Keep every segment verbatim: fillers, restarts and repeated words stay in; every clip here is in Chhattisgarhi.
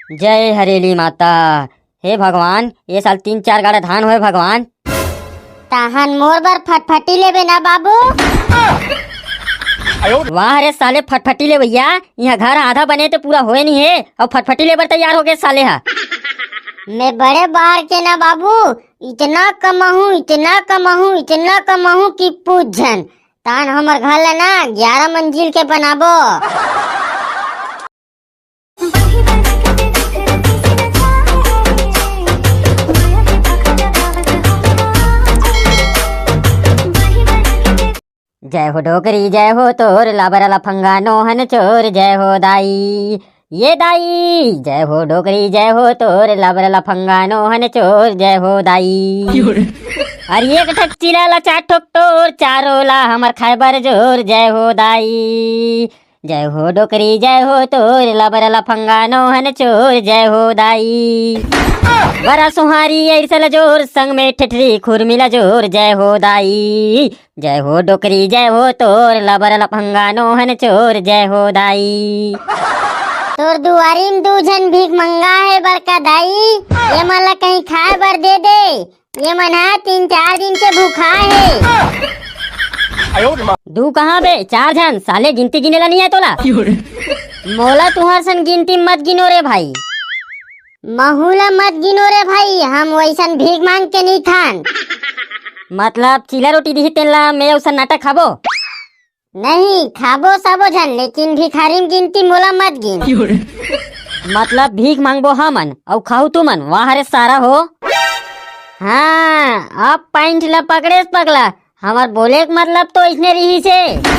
जय हरेली माता। हे भगवान, ये साल तीन चार गाड़ा धान होए भगवान। तहन मोर बर फटफटी लेबे ना बाबू। वाह रे साले फटफटी लेवइया, इहाँ घर आधा बने ते पूरा होए नहीं हे, अउ फटफटी ले बर तैयार हो गए साले हा। मैं बड़े बार के ना बाबू, इतना कमाहूँ, इतना कमाहूँ, इतना कमाहूँ कि पूछ झन। तान हमर घर ला ना ग्यारह मंजिल के बनाबो। जय हो डोकरी, जय हो तोर, लबर लफंगा नोहन चोर, जय हो दाई। ये दाई, जय हो डोकरी, जय हो तोर, लबर लफंगा नोहन चोर, जय हो दाई। अरे एक ठक चिला ला चार ठोक टोर, चारों ला हमर खाए बर जोर, जय हो दाई। जय हो डोकरी, जय हो तोर, लबर लफंगा नोहन चोर, जय हो दाई। बरा सोहारी ऐरसे ला जोर, संग में ठेठरी खुरमी ला जोर, जय हो दाई। जय हो डोकरी, जय हो तोर, लबर लफंगा नोहन चोर, जय हो दाई। तोर दुआरी म दू झन भीख मंगा हे बड़का दाई, ये मन ला कहीं खाए बर दे दे। ये मन ह तीन चार दिन के भूखा हे। दू कहाँ बे, चार झन, साले गिनती गिने ला नहीं आए तोला। मोला तुहर सन गिनती मत गिनो रे भाई। महू ला मत गिनो रे भाई, हम वैसन भीख मांग के नहीं खान। मतलब चिला रोटी दिही तेन ला मैं अउ सन्नाटा खाबो? नहीं, खाबो सबो झन, लेकिन भिखारी म गिनती मोला मत गिन। मतलब भीख मांगबो हमन अउ खाहू तुमन, वाह रे सारा हो। हाँ, अब पॉइंट ला पकड़ेस पगला, हमर बोले के मतलब तो इसने रही से।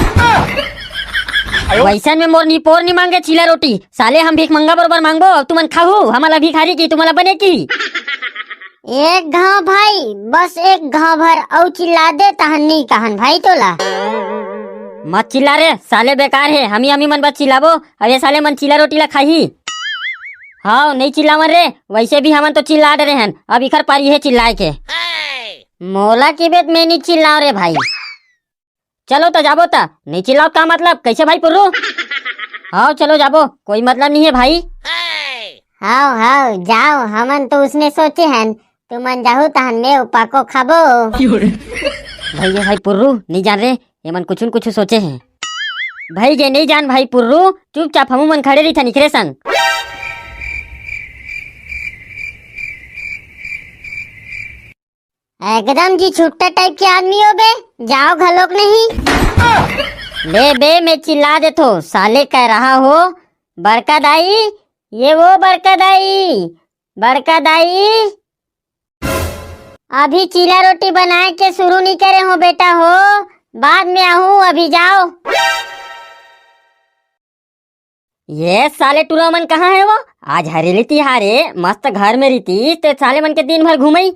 वैसन में मोर निपोर नहीं मांगे चिला रोटी, साले हम भीख मंगा बरोबर मांगबो, अउ तुमन खाहू, हमला भिखारी की, तुमला बने की। एक घाव भाई, बस एक घाव भर अउ चिल्ला दे, तहन नहीं कहन भाई तोला। मत चिल्ला रे, साले बेकार हे, हमी हमी मन बस चिल्लाबो, अब ये साले मन चिला रोटी ला खाही। हाँ, नहीं चिल्लावन रे, वैसे भी हमन तो चिल्ला डरे हन, अब इखर पारी हे चिल्लाए के। मोला की बेत मैं नहीं चिल्लाओ रे भाई। चलो त जाबो त, नहीं चिल्लाओ का मतलब, कैसे भाई पुर्रू? हाँ चलो जाबो, कोई मतलब नहीं है भाई। हाव हाव जाओ, हमन तो उसने सोचे हन, तुमन जाहू तहन मैं उपाको खाबो। भाई ये भाई पुर्रू नहीं जान रे, ये मन कुछ न कुछ सोचे हैं। भाई ये नहीं जान भाई पुर्रू, चुपचाप हमू मन खड़े रही था निकरे संग। एकदम जी छुट्टा टाइप के आदमी हो बे, जाओ घलोक नहीं। ले बे, मैं चिल्ला देथो, साले कह रहा हो, बड़का दाई, ये वो बड़का दाई, बड़का दाई। अभी चीला रोटी बनाए के शुरू नहीं करे हो बेटा हो, बाद में आहूँ, अभी जाओ। ये साले टुरा मन कहाँ है वो? आज हरेली तिहार है, मस्त घर में रहितिस ते साले मन के दिन भर घूमई।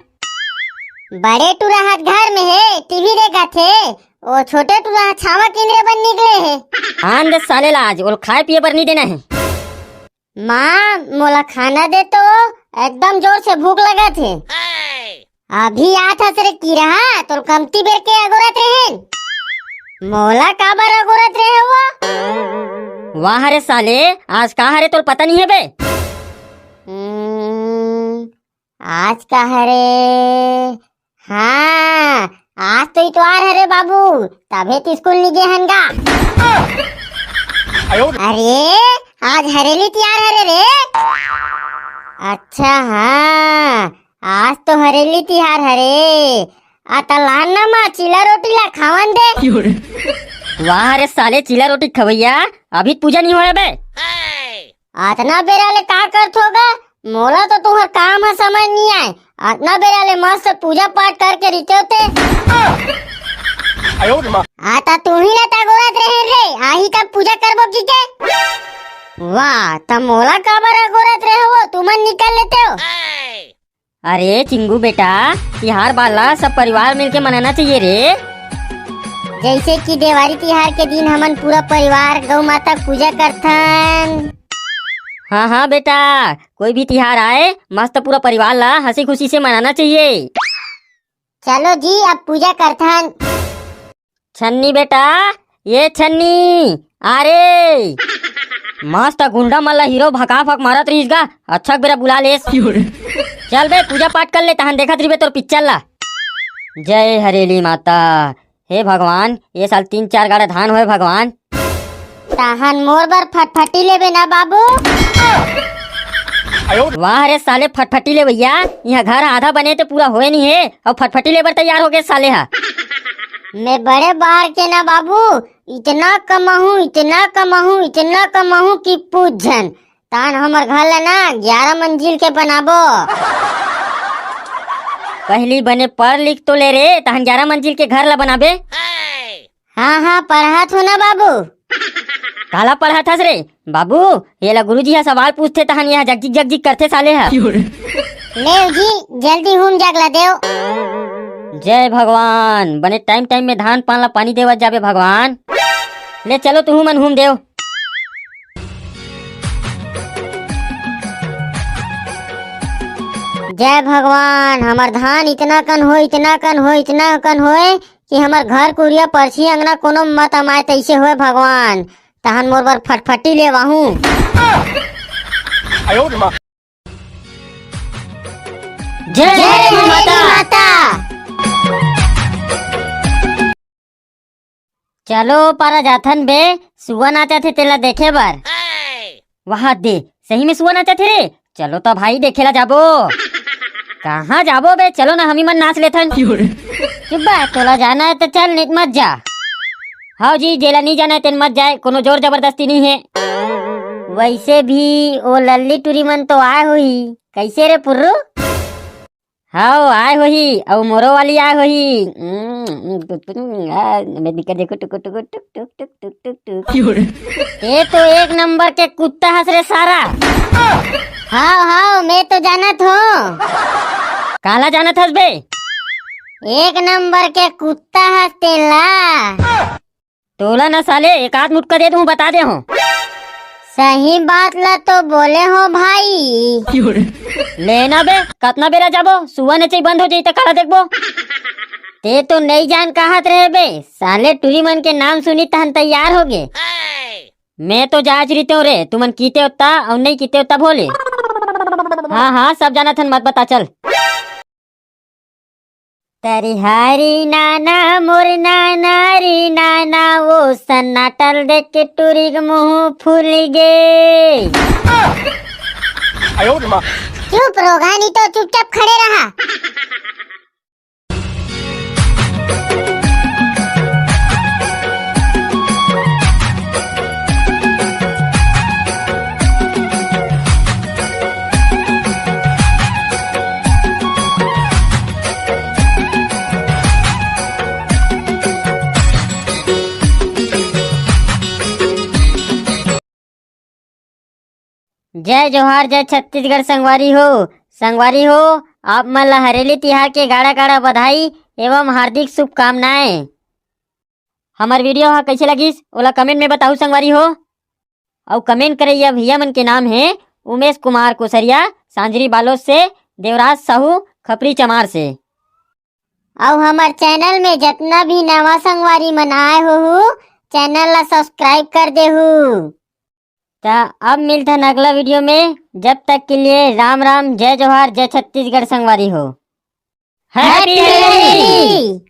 बड़े टुरा हाथ घर में है, टीवी देखत है। ओ छोटे टुरा ह छावा किंदरे बर निकले है। आन दे साले ला, आज ओल खाए पिए बर नहीं देना है। माँ, मोला खाना दे तो, एकदम जोर से भूख लगत है। अभी आत हस रे कीरा, तोल कमती बेर के अगोरत रहेन। मोला काबर अगोरत रहे वो? वाह रे साले, आज का हरे तोल पता नहीं है बे? हम्म, आज का हरे? हाँ, आज तो इतवार हरे बाबू, तभे तो स्कूल नहीं गे हन गा। अरे, आज हरेली तिहार हरे रे। अच्छा, हाँ, आज तो हरेली तिहार हरे। आ त लान ना माँ, चीला रोटी ला खावन दे। वाह रे साले, चीला रोटी खवैया, अभी पूजा नहीं होए बे। अतना बेरा ले का करत होगा? मोला तो तुहर काम ह समझ नहीं आए। अतना बेरा ले मस्त पूजा पाठ करके रहिते होते। आ त तुही ला त अगोरत रहे रे, आही तब पूजा करबो की के? वाह, त मोला काबर अगोरत रहे हो? तुमन निकल लेते हो। अरे चिंगू बेटा, तिहार बार ला सब परिवार मिलके मनाना चाहिए रे। जैसे कि देवारी तिहार के दिन हमन पूरा परिवार गौ माता के पूजा करथन। हाँ हाँ बेटा, कोई भी तिहार आए, मस्त पूरा परिवार ला हंसी खुशी से मनाना चाहिए। चलो जी, अब पूजा करथन। छन्नी बेटा, ये छन्नी, आ रे। मस्त गुंडा मन ला हीरो भका भक मारत रहिस गा, अच्छा बेरा बुला लेस। चल बे, पूजा पाठ कर ले, तहन देखत रहिबे तोर पिक्चर ला। जय हरेली माता। हे भगवान, ये साल तीन चार गाड़ा धान होए भगवान। तहन मोर बर फटफटी लेबे ना बाबू। वाह रे साले फटफटी लेवइया, इहाँ घर आधा बने ते पूरा होए नहीं हे, अउ फटफटी लेबर तैयार हो गए साले हा। मैं बड़े बार के ना बाबू, इतना कमाहूँ, इतना कमाहूँ, इतना कमाहूँ कि पूछ झन। तान हमर घर ला ना ग्यारह मंजिल के बनाबो। पहली बने पढ़ लिख तो ले रे, तहन ग्यारह मंजिल के घर ला बनाबे। हाँ हाँ, पढ़त हो ना बाबू। काला पढ़त हस रे बाबू? ये ला गुरुजी हा सवाल पूछथे, तहन ये जगजिग जगजिग करथे साले हा। लेव जी, जल्दी हूम जाग ला देव। जय भगवान, बने टाइम टाइम में धान पान ला पानी देवत जाबे भगवान। ले चलो तुहू मन हूम देव। जय भगवान, हमर धान इतना कन होए, इतना कन होए, इतना कन होए कि हमर घर कुरिया परछी अंगना कोनो मत अमाए तइसे होए भगवान। तहन मोर बर फटफटी लेवाहूँ। जय जय हरेली माता। माता। चलो पारा जाथन बे, सुआ नाचत हे तेला देखे बर। वाह दे, सही में सुआ नाचत हे रे। चलो तो भाई देखे ला जाबो। कहाँ जाबो बे, चलो ना हमी मन नाच लेथन। चुप बा, तोला जाना है तो चल, नहीं मत जा। हाँ जी, जेला नहीं जाना है तेन मत जाए, कोनो जोर जबरदस्ती नहीं है। वैसे भी वो लल्ली टुरी मन तो आए होही, कैसे रे पुर्रू? हाव, आय होही, अउ मोरो वाली आय होही। उम्म, आ, मैं दिक्कत देखो, टुक, टुक, टुक, टुक। ये तो एक नंबर के कुत्ता हस रे सारा। हाव, हाव, मैं तो जानत हों। काला जानत हस बे? एक नंबर के कुत्ता हस तेला। तोला न साले एक आध मुटका दे दूं, बता दे हो। सही बात ला तो बोले हो भाई। लेना बे, कतना बेरा जाबो, सुआ नचई बंद हो जाई त काला देखबो। ते तो नई जान कहत रहे बे, साले टुरी मन के नाम सुनी तहन तैयार हो गे। मैं तो जाच रहितेव रे, तुमन कीते उतना अउ नई कीते उतना भोले। हाँ हाँ, सब जानत हन, मत बता चल। तरिहारी नाना मोर नाना री नाना, वो सन्नाटा ल देख के टुरी के मुंह फूल गे। चुप रोगानी, तो चुपचाप खड़े रहा। जय जोहार, जय छत्तीसगढ़ संगवारी हो। संगवारी हो, आप मन ला हरेली तिहार के गाड़ा गाड़ा बधाई एवं हार्दिक शुभकामनाएं। हमर video ह कइसे लगिस, ओला comment में बताहू संगवारी हो। अउ comment करइया भैया मन के नाम हे उमेश कुमार कुसरिया, सांजरी बालोद से, देवराज साहू, खपरी चमार से। अउ हमर channel में जतना भी नवा संगवारी मन आए होहू, channel ला subscribe कर देहू। त अब मिलथन अगला video में, जब तक के लिए राम राम, जय जोहार, जय छत्तीसगढ़ संगवारी हो। Happy Holi!